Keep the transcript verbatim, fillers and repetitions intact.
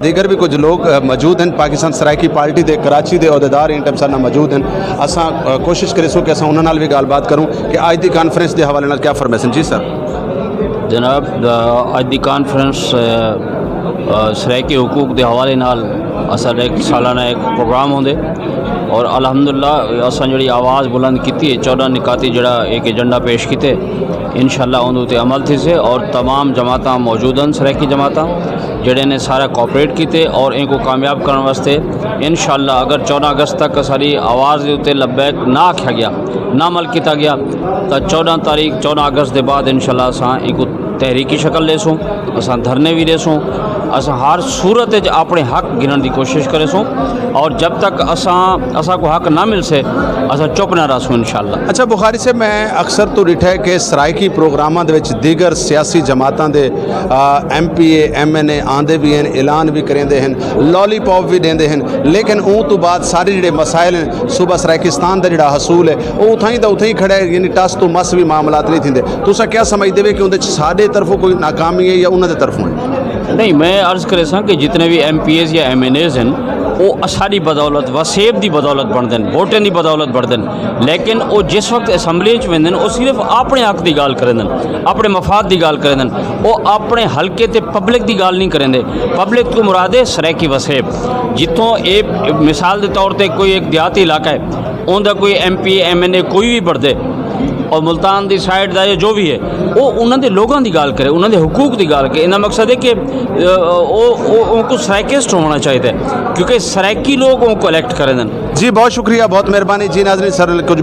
دیگر بھی کچھ لوگ موجود ہیں پاکستان سرائیکی پارٹی دے کراچی دے عہدیدار ان ٹائم سارے موجود ہیں۔ اساں کوشش کریسوں کہ اساں انہاں نال بھی گال بات کروں کہ اج دی کانفرنس دے حوالے نال کیا فرمیسن جی سر؟ جناب، اج دی کانفرنس سرائیکی حقوق دے حوالے نال اساڈا ایک سالانہ ایک پروگرام ہوندے، اور الحمدللہ اساں جڑی آواز بلند کیتی ہے، چودہ نکاتی جڑا ایک ایجنڈا پیش کیتے، انشاءاللہ اون تے عمل تھیسے اور تمام جماعتاں موجود ہیں، سرائیکی جماعتاں جڑے نے سارا کوآپریٹ کیتے اور ان کو کامیاب کرنے واسطے انشاءاللہ اگر چودہ اگست تک ساری آواز دے اتے لبیک نہ آکھیا گیا، نہ عمل کیتا گیا، تو چودہ تاریخ، چودہ اگست دے بعد انشاءاللہ اساں ان کو تحریکی شکل ڈیسوں، اساں دھرنے بھی ڈیسوں، اساں ہر صورت وچ اپنے حق گھنن دی کوشش کریسوں، اور جب تک اساں اساں کو حق نہ ملسے، اساں چپ نہ رہسوں انشاءاللہ۔ اچھا بخاری صاحب، میں اکثر تو ڈٹھا ہے کہ سرائیکی پروگراماں دے وچ دیگر سیاسی جماعتاں دے ایم پی اے، ایم این اے آندے بھی ہیں، اعلان بھی کریندے ہیں، لالی پاپ بھی ڈیندے ہیں، لیکن اون تو بعد سارے جڑے مسائل ہیں، صوبہ سرائیکستان دا جڑا حصول ہے، او اتھائیں دا اتھائیں کھڑا ہے، یعنی ٹس تو مس بھی معاملات نہیں تھیندے۔ تساں کیا سمجھدے وے کہ اون دے وچ ساڈے طرفوں کوئی ناکامی ہے یا انہاں دے طرفوں ہے؟ نہیں، میں عرض کرے ساں کہ جتنے بھی ایم پی ایز یا ایم این ایز ہیں، وہ اساڈی بدولت، وسیب دی بدولت بنتے ہیں، ووٹیں دی بدولت بنتے ہیں، لیکن وہ جس وقت اسمبلی وچ ویندے ہیں، وہ صرف اپنے حق دی گال کریندے ہیں، اپنے مفاد دی گال کریندے ہیں، وہ اپنے حلقے تے پبلک دی گال نہیں کریندے۔ پبلک کو مراد ہے سرائیکی وسیب، جتوں اے مثال دے طور تے کوئی ایک دیہاتی علاقہ ہے، اون دا کوئی ایم پی ایم این اے کوئی بھی بڑھدے، اور ملتان دی سائیڈ دا یا جو بھی ہے، وہ انہاں دے لوگاں دی گال کرے، انہاں دے حقوق دی گال کرے۔ انہاں مقصد ہے کہ او او ان کو سرائیکسٹ ہونا چاہیے، کیونکہ سرائیکی لوگ ان کو الیکٹ کریں دن۔ جی بہت شکریہ، بہت مہربانی جی۔ ناظرین، سر کچھ